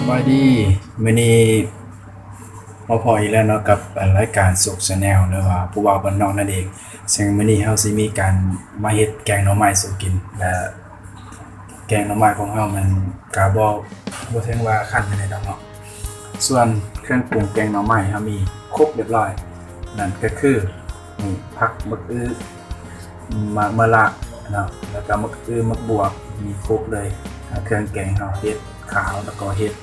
ສະບາຍດີ ມື້ນີ້ມາພໍ້ອີກແລ້ວເນາະ ກັບລາຍການສຸກ Channel ຫຼືວ່າຜູ້ບ່າວບ້ານນອກນັ້ນເອງ. ເຊິ່ງມື້ນີ້ເຮົາຊິມີການມາເຮັດແກງໜໍ່ໄມ້ສູ່ກິນ ແລະ ແກງໜໍ່ໄມ້ຂອງເຮົາມັນກະບໍ່ ບໍ່ເຖິງວ່າຂັ້ນປານໃດດອກເນາະ. ສ່ວນເຄື່ອງປຸງແກງໜໍ່ໄມ້ເຮົາມີຄົບຮຽບຮ້ອຍ ນັ້ນກະຄື ນີ້ ຜັກ ໝາກອຶ ໝາກ ໝາກລະເນາະ ແລ້ວກະໝາກອຶ ໝາກບວບ ມີຄົບເລີຍ. ເຄື່ອງແກງເຮົາເຫັດຂາວ ແລ້ວກໍເຫັດ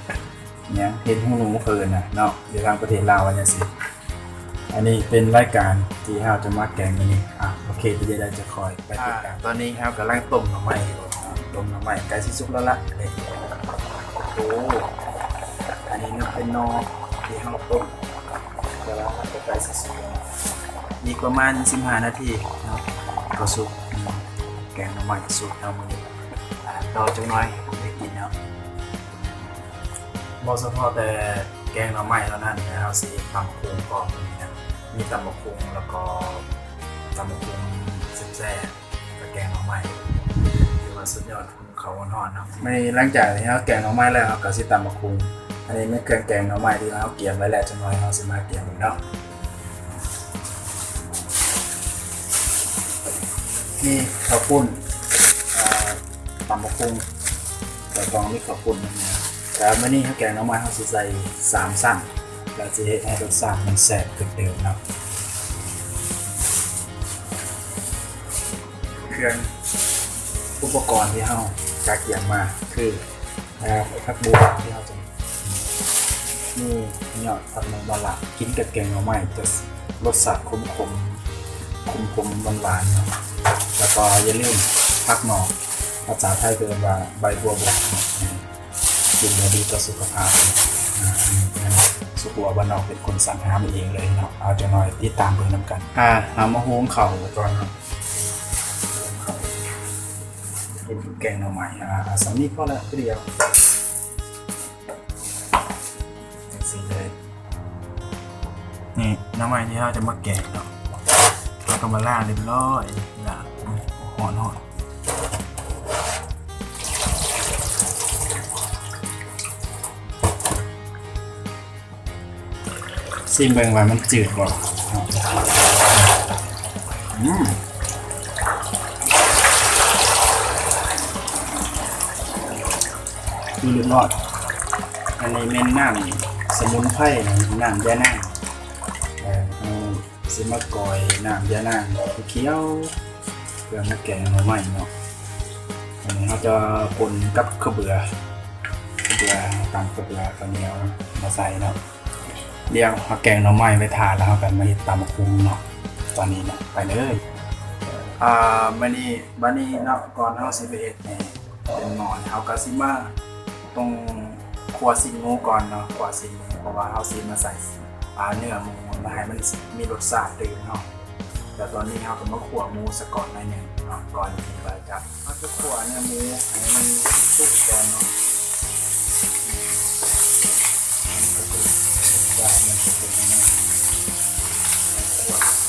ຫຍັງ ເຫັດຫູໜູ ເຂົາເອີ້ນນະເນາະ ຢູ່ທາງປະເທດລາວວ່າຈັ່ງຊີ້. ອັນນີ້ເປັນລາຍການທີ່ເຮົາຈະມາແກງມື້ນີ້. ອ່າ ໂອເຄ ເປັນຈັ່ງໃດຈະຄ່ອຍໄປຕິດຕາມ. ອ່າ ຕອນນີ້ເຮົາກຳລັງຕົ້ມໜໍ່ໄມ້ຢູ່ ຕົ້ມໜໍ່ໄມ້ໃກ້ຊິສຸກແລ້ວລະ. ນີ້ ໂອ້ ອັນນີ້ນະເປັນໜໍ່ທີ່ເຮົາຕົ້ມ ແຕ່ວ່າມັນກໍໃກ້ຊິສຸກແລ້ວ ອີກປະມານສິບຫ້ານາທີເນາະ ກໍສຸກ. ແກງໜໍ່ໄມ້ສູດເຮົາມື້ນີ້ ອ່າ ລໍຈັກໜ້ອຍໄດ້ກິນແລ້ວ. ບໍ່ສະເພາະແຕ່ແກງໜໍ່ໄມ້ເທົ່ານັ້ນ ແຕ່ເຮົາຊິເຮັດຕຳບັກຫຸ່ງພ້ອມມື້ນີ້ນະ ມີຕຳບັກຫຸ່ງ ແລ້ວກໍຕຳບັກຫຸ່ງແຊບໆ ແລ້ວກະແກງໜໍ່ໄມ້ ຖືວ່າສຸດຍອດ ເຂົ້າຮ້ອນໆເນາະ. ມື້ນີ້ຫຼັງຈາກທີ່ເຮົາແກງໜໍ່ໄມ້ແລ້ວ ເຮົາກໍຊິຕຳບັກຫຸ່ງ. ອັນນີ້ແມ່ນເຄື່ອງແກງໜໍ່ໄມ້ທີ່ເຮົາກຽມໄວ້ແລ້ວ ຈັກໜ້ອຍເຮົາຊິມາກຽມເບິ່ງເນາະ. ມີເຂົ້າປຸ້ນ ເອີ ຕຳບັກຫຸ່ງ ແລ້ວກໍມີເຂົ້າປຸ້ນນຳ. ແຕ່ມື້ນີ້ເຮົາແກງໜໍ່ໄມ້ ເຮົາຊິໃສ່ສາມຊັ້ນ ແລ້ວຊິເຮັດໃຫ້ລົດຊາດມັນແຊບຂຶ້ນຕື່ມເນາະ. ເຄື່ອງອຸປະກອນທີ່ເຮົາກະກຽມມາຄື ອ່າ ຜັກບວບທີ່ເຮົາຈະ ມີຍອດຜັກໝົກມະລະ ກິນກັບແກງໜໍ່ໄມ້ຈະລົດຊາດຂົມໆ ຂົມໆ ຫວານໆ ເນາະ. ແລ້ວກໍຢ່າລືມຜັກໜໍ່ ພາສາໄທເອີ້ນວ່າໃບບົວບົກ ກິນແລ້ວດີຕໍ່ສຸຂະພາບ. ອ່າ ອັນນີ້ ອັນນີ້ ສຸກຫົວບ້ານນອກເປັນຄົນສັນຫາມາເອງເລີຍເນາະ. ເອົາ ຈັກໜ້ອຍຕິດຕາມເບິ່ງນຳກັນ. ອ່າ ເຮົາມາຫຸງເຂົ້າກ່ອນເນາະ. ເຮັດແກງໜໍ່ໄມ້ ອ່າ ສ່ຳນີ້ພໍແລ້ວ ຄືດຽວ ຈັ່ງຊີ້ເລີຍ. ນີ້ໜໍ່ໄມ້ທີ່ເຮົາຈະມາແກງເນາະ ເຮົາກໍມາລ້າງຮຽບຮ້ອຍ ລ້າງໃຫ້ຮ້ອນໆ. ຊີມເບິ່ງວ່າມັນຈືດບໍ່. ອືມ ຄືເລີດ. ອັນນີ້ແມ່ນນ້ຳສະໝຸນໄພ ນ້ຳຢານາງ. ເອີ ເຮົາຊິມາກ່ອຍນ້ຳຢານາງຂຽວ ເພື່ອມາແກງໜໍ່ໄມ້ເນາະ. ອັນນີ້ເຮົາຈະປົນກັບເຂົ້າເບືອ ເຂົ້າເບືອ ຕຳເຂົ້າເບືອ ເຂົ້າໜຽວມາໃສ່ເນາະ. ດຽວເຮົາແກງໜໍ່ໄມ້ໄວ້ຖ້າ ແລ້ວເຮົາກໍມາເຮັດຕຳບັກຫຸ່ງເນາະ ຕອນນີ້ເນາະ. ໄປເລີຍ. ອ່າ ບາດນີ້ ບາດນີ້ເນາະ ກ່ອນເຮົາຊິໄປເຮັດໃຫ້ເປັນໝໍ້ ເຮົາກໍຊິມາຕ້ອງຂົ້ວຊີ້ນໝູກ່ອນເນາະ ຂົ້ວຊີ້ນໝູ ເພາະວ່າເຮົາຊິມາໃສ່ ອ່າ ເນື້ອໝູ ມາໃຫ້ມັນມີລົດຊາດຕື່ມເນາະ. ແລ້ວຕອນນີ້ເຮົາກໍມາຂົ້ວໝູສາກ່ອນໜ້ອຍໜຶ່ງເນາະ ກ່ອນທີ່ວ່າຈະ ເຮົາຈະຂົ້ວເນື້ອໝູໃຫ້ມັນສຸກກ່ອນເນາະ. ມັນກໍຈະ ລົດຊາດມັນຈະເປັນຈັ່ງນັ້ນ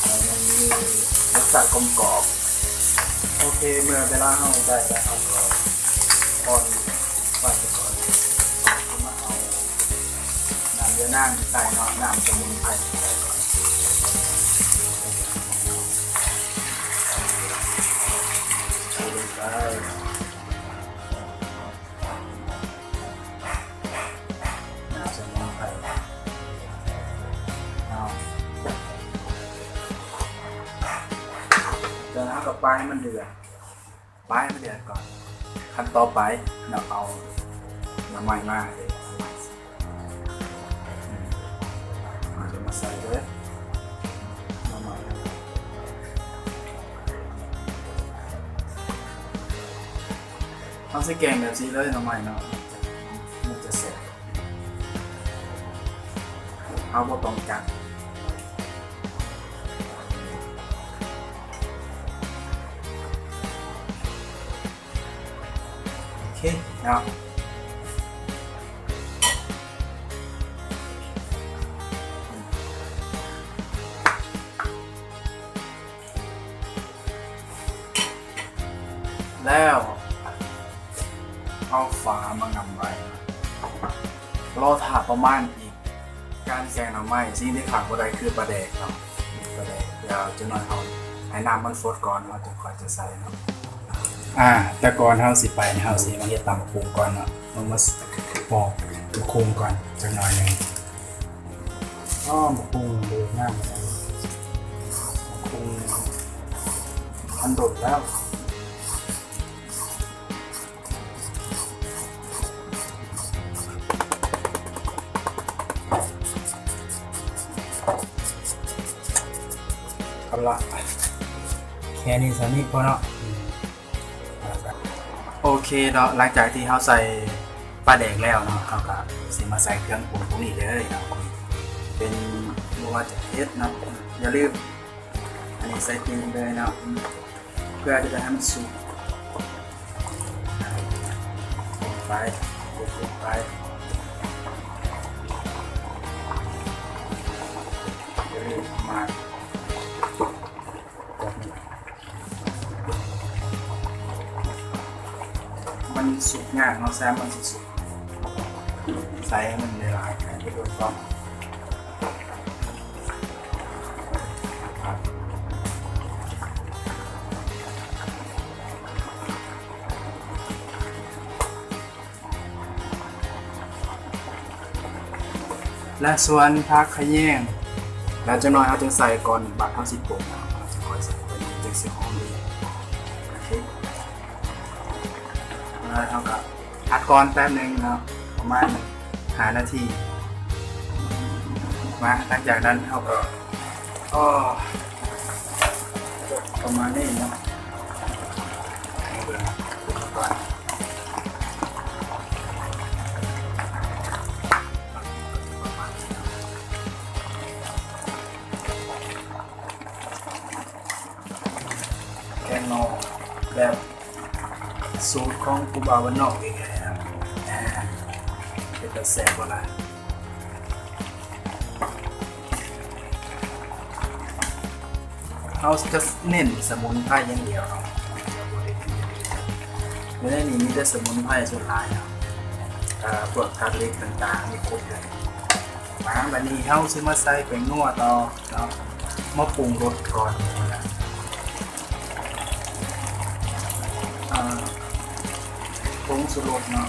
ໃຫ້ມັນມີລົດຊາດກົມກ່ອມ. ໂອເຄ ເມື່ອເວລາເຮົາໄດ້ແລ້ວ ເຮົາກໍປ່ອຍໄວ້ກ່ອນ ເຮົາກໍມາເອົາ ນ້ຳຢານາງໃສ່ເນາະ ນ້ຳສະໝຸນໄພໃສ່ກ່ອນ ໃສ່ລົງໄປ ນ້ຳສະໝຸນໄພ ເອົາ ຈາກນັ້ນເຮົາກໍປ່ອຍໃຫ້ມັນເດືອດ. ໄປ ມາເດືອດກ່ອນ ຂັ້ນຕໍ່ໄປ ເຮົາເອົາໜໍ່ໄມ້ມາເດ້ ເຮົາຈະມາໃສ່ເລີຍໜໍ່ໄມ້ ເຮົາຊິແກງແບບຊີ້ເລີຍ ໜໍ່ໄມ້ເນາະ ມັນຈະແຊບ. ເຮົາບໍ່ຕ້ອງຈັດ ໂອເຄເນາະ ແລ້ວເອົາຝາມາຫງຳໄວ້. ລໍຖ້າປະມານອີກ ການແກງໜໍ່ໄມ້ ສິ່ງທີ່ຂາດບໍ່ໄດ້ຄືປາແດກເນາະ ປາແດກ. ດຽວຈັກໜ້ອຍເຮົາໃຫ້ນ້ຳມັນຟົດກ່ອນ ເຮົາຈຶ່ງຄ່ອຍຈະໃສ່ເນາະ. ອາ ແຕ່ກ່ອນເຮົາຊິໄປ ເຮົາຊິມາເຮັດຕຳບັກຫຸ່ງກ່ອນເນາະ. ເຮົາມາປອກບັກຫຸ່ງກ່ອນຈັກໜ້ອຍໜຶ່ງ. ອໍ ບັກຫຸ່ງເດືອດນ້ຳ ບັກຫຸ່ງມັນດົນແລ້ວ. ເອົາລະ ແຄ່ນີ້ສ່ຳນີ້ພໍເນາະ. ໂອເຄເນາະ ຫຼັງຈາກທີ່ເຮົາໃສ່ປາແດກແລ້ວເນາະ ເຮົາກະຊິມາໃສ່ເຄື່ອງປຸງພວກນີ້ເລີຍເນາະ. ເປັນ ບໍ່ວ່າຈະເຫັດເນາະ ຢ່າລືມ ອັນນີ້ໃສ່ຕື່ມເລີຍເນາະ ເພື່ອທີ່ຈະໃຫ້ມັນສຸກ. ໄປ ຄົນໄປ ຢ່າລືມມາ ມັນສຸກຍາກເນາະ ແຊມມັນຊິສຸກ ໃສ່ໃຫ້ມັນຫຼາຍໆ ໃຫ້ມັນດົນກ່ອນ. ແລະ ສ່ວນຜັກຂະແຍງ ແລ້ວຈັກໜ້ອຍເຮົາຈຶ່ງໃສ່ກ່ອນ ບາດເຮົາຊິປຸງເນາະ ເຮົາຈະຄ່ອຍໃສ່ ເພິ່ນຈຶ່ງຊິຫອມດີ. ໂອເຄ ແລ້ວເຮົາກະພັກກ່ອນແປັບໜຶ່ງເນາະ ປະມານຫ້ານາທີ. ມາ ຫຼັງຈາກນັ້ນເຮົາກະ ອໍ ປະມານນີ້ເນາະ ໃຫ້ເບິ່ງກ່ອນ. ແກງໜໍ່ແບບສູດຂອງຜູ້ບ່າວບ້ານນອກເອງເລີຍນະ. ເປັນຕາແຊບບໍ່ລະ? ເຮົາຈະເນັ້ນສະໝຸນໄພຢ່າງດຽວເນາະ ຢູ່ໃນນີ້ມີແຕ່ສະໝຸນໄພສ່ວນຫຼາຍເນາະ ເອີ ພວກທາດເຫຼັກຕ່າງໆ ມີຄົບເລີຍ. ມາ ບາດນີ້ເຮົາຊິມາໃສ່ແປ້ງນົວຕໍ່ເນາະ ມາປຸງລົດກ່ອນ. ອາ ຜົງຊູລົດເນາະ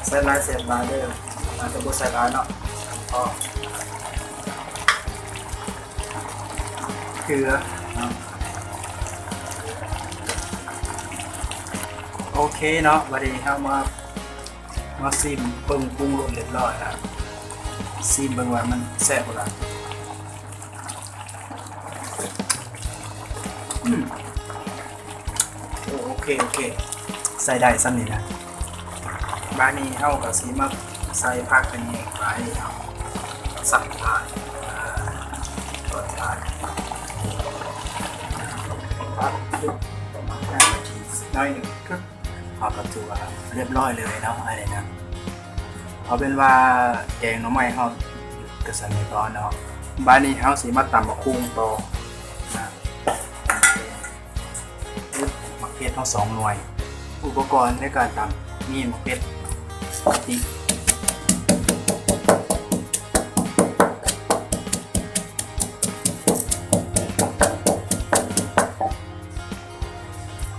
ໃສ່ຫຼາຍແຊບຫຼາຍເດີ ອາດຈະບໍ່ໃສ່ຫຼາຍເນາະ ພໍ ເກືອເນາະ. ໂອເຄເນາະ ບາດນີ້ເຮົາມາ ມາຊີມເບິ່ງ ປຸງລົດຮຽບຮ້ອຍແລ້ວ ຊີມເບິ່ງວ່າມັນແຊບບໍ່ລະ. ອືມ ໂອ ໂອເຄ ໂອເຄ ໃຊ້ໄດ້ສ່ຳນີ້ນະ. ບາດນີ້ເຮົາກະຊິມາໃສ່ຜັກອັນນີ້ໄປເນາະ ສັບທ້າຍ ເອີ ຕົນທ້າຍ ພັດຢູ່ປະມານຫ້ານາທີ ໜ້ອຍໜຶ່ງ. ເຮົາກະຖືວ່າຮຽບຮ້ອຍເລີຍເນາະ ອັນນີ້ນະ. ເອົາເປັນວ່າແກງໜໍ່ໄມ້ເຮົາກະສ່ຳນີ້ກ່ອນເນາະ. ບາດນີ້ເຮົາຊິມາຕຳບັກຫຸ່ງຕໍ່ນະ. ໝາກເຜັດເຮົາສອງໜ່ວຍ. ອຸປະກອນໃນການຕຳ ມີໝາກເຜັດ ກະປິ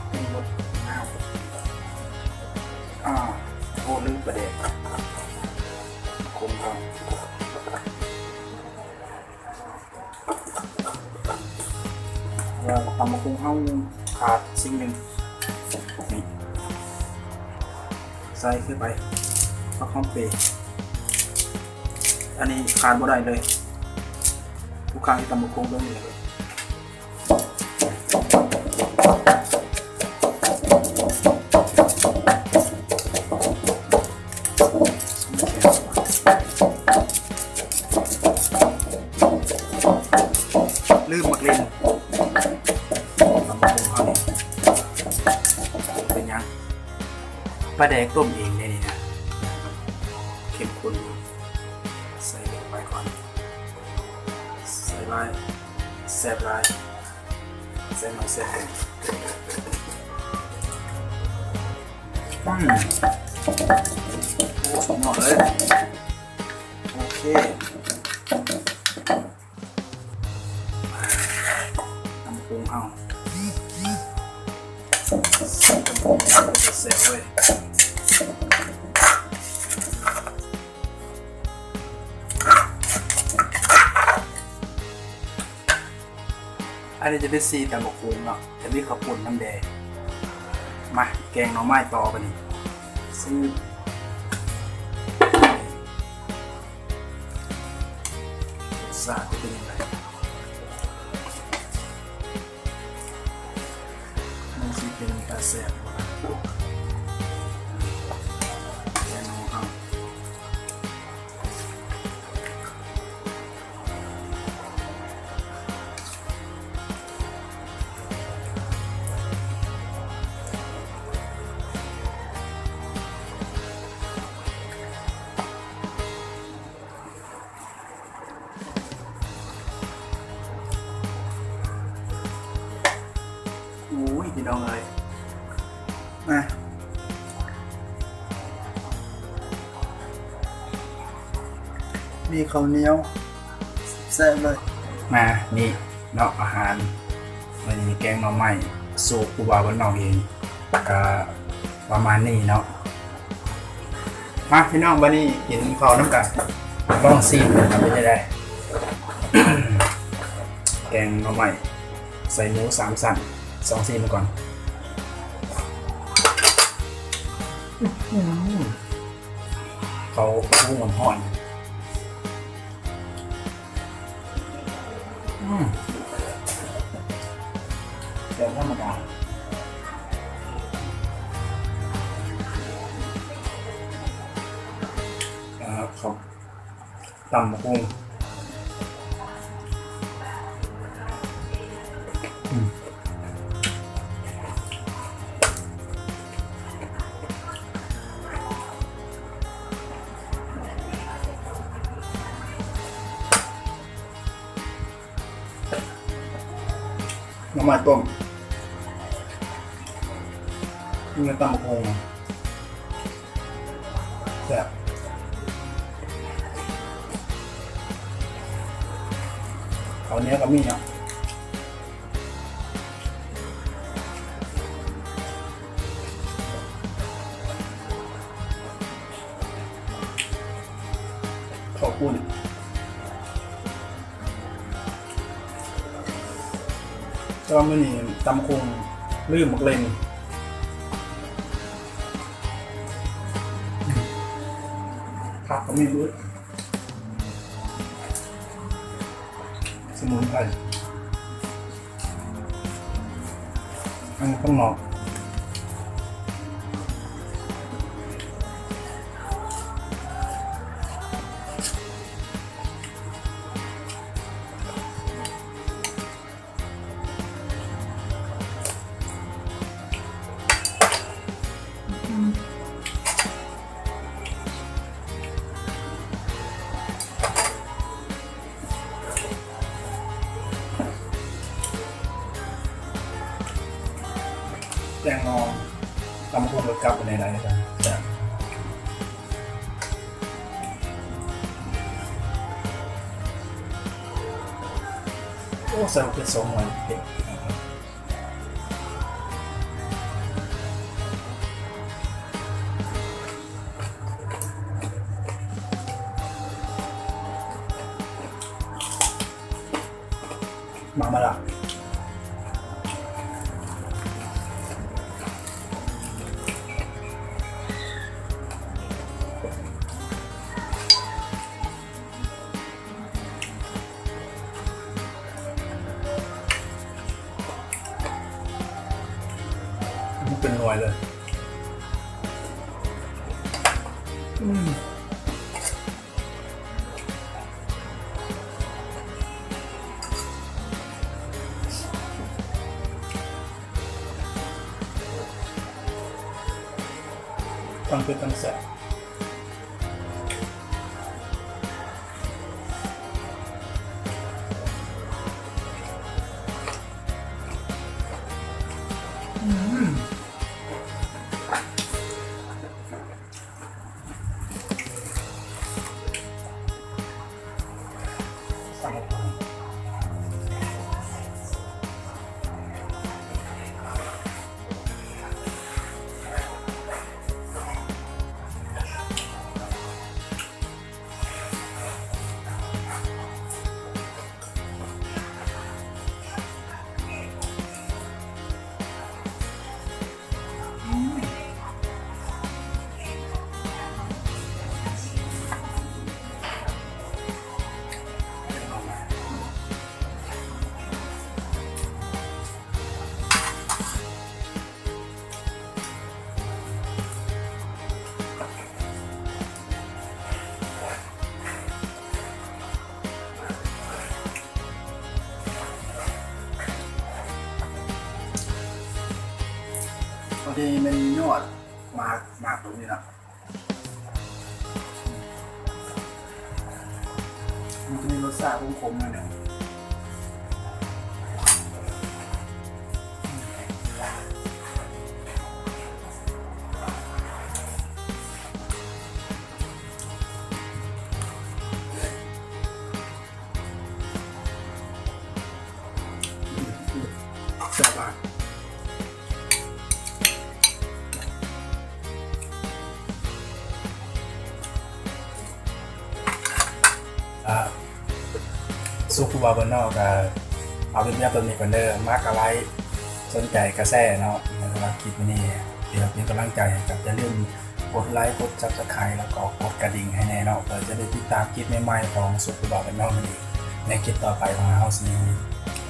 ເປັນໝົດແລ້ວ. ອາ ໂອ້ ລືມປາແດກ ຄົນເຮົາ ແລ້ວຕຳບັກຫຸ່ງເຮົາຂາດສິ່ງໜຶ່ງ ນີ້ ໃສ່ຄືໃບຜັກຫອມເປ. ອັນນີ້ຂາດບໍ່ໄດ້ເລີຍ ທຸກຄັ້ງທີ່ຕຳບັກຫຸ່ງຕ້ອງມີເລີຍ. ລືມໝາກເລັ່ນ ຕຳບັກຫຸ່ງເຮົານີ້ ເປັນຫຍັງ ປາແດກຕົ້ມເອງເດ້ນີ້ນະ ເຂັ້ມຂຸ້ນຢູ່. ໃສ່ລົງໄປກ່ອນ ໃສ່ຫຼາຍແຊບຫຼາຍ ໃສ່ໜ້ອຍແຊບເປັນ. ອືມ ສຸດຍອດເລີຍ. ໂອເຄ ຕຳບັກຫຸ່ງເຮົາ ແຊບເວີຍ. ອັນນີ້ຈະເປັນສີຕຳບັກຫຸ່ງເນາະ ຈະມີເຂົ້າປຸ້ນນຳແດ່. ມາ ແກງໜໍ່ໄມ້ຕໍ່ບາດນີ້ ຊຶບ ລົດຊາດຈະເປັນຈັ່ງໃດ? ມັນຊິເປັນຕາແຊບບໍ່ລະ ແກງໜໍ່ເຮົາ. ໂອ້ຍ ພີ່ນ້ອງເອີຍ ມາ ມີເຂົ້າໜຽວ ແຊບເລີຍ. ມາ ນີ້ເນາະ ອາຫານມື້ນີ້ ແກງໜໍ່ໄມ້ ສູດຄູບາບ້ານນອກເອງ ກະປະມານນີ້ເນາະ. ມາ ພີ່ນ້ອງ ບາດນີ້ກິນເຂົ້ານຳກັນ ລອງຊີມເບິ່ງວ່າເປັນຈັ່ງໃດ ແກງໜໍ່ໄມ້ໃສ່ໝູສາມຊັ້ນ ລອງຊີມເບິ່ງກ່ອນ. ອື ເຂົ້າຫຸ່ງຮ້ອນໆ. ອືມ ແບບທຳມະດາ ເອີ ເຂົ້າ ຕຳບັກຫຸ່ງ ອືມ. ໜໍ່ໄມ້ຕົ້ມ ກິນກັບຕຳບັກຫຸ່ງ ແຊບ. ເຂົ້າໜຽວກໍມີເນາະ. ເຂົ້າປຸ້ນ ແຕ່ວ່າມື້ນີ້ຕຳບັກຫຸ່ງລືມໝາກເລັ່ງ ຜັກກໍມີເບິດ ສະໝຸນໄພ ອັນນີ້ຂ້າງນອກ. ແກງໜໍ່ ຕຳບັກຫຸ່ງກັບອັນໃດໆ ແຊບ. ໂອ້ ໃສ່ເຜັດສອງໜ່ວຍ ເຜັດ. ມາ ມາລະ ມັນເປັນໜ່ວຍເລີຍ ອືມ. ທັງເຜັດທັງແຊບ ອືມ. ຕົວນີ້ແມ່ນຍອດໝາກ ໝາກຕົວນີ້ເນາະ ມັນຈະມີລົດຊາດຂົມໆ ໜ້ອຍໜຶ່ງ. ແຊບຫຼາຍ. ອ່າ ຊຸບຜູ້ບ່າວບ້ານນອກກະເອົາແບບນີ້ກ່ອນເດີ. ມັກກະໄລ້ ສົນໃຈກະແຊເນາະ. ສຳລັບຄລິບມື້ນີ້ ເພື່ອເປັນກຳລັງໃຈໃຫ້ກັບ ຢ່າລືມກົດໄລ້ ກົດ Subscribe ແລ້ວກໍກົດກະດິ່ງໃຫ້ແນ່ເນາະ ເພື່ອຈະໄດ້ຕິດຕາມຄລິບໃໝ່ໆຂອງຊຸບຜູ້ບ່າວບ້ານນອກນັ້ນເອງ. ໃນຄລິບຕໍ່ໄປວ່າເຮົາຊິ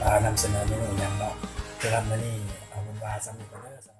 ອ່າ ນຳສະເໜີເມນູຫຍັງເນາະ. ສຳລັບມື້ນີ້ເອົາເປັນວ່າສ່ຳນີ້ກ່ອນເດີ.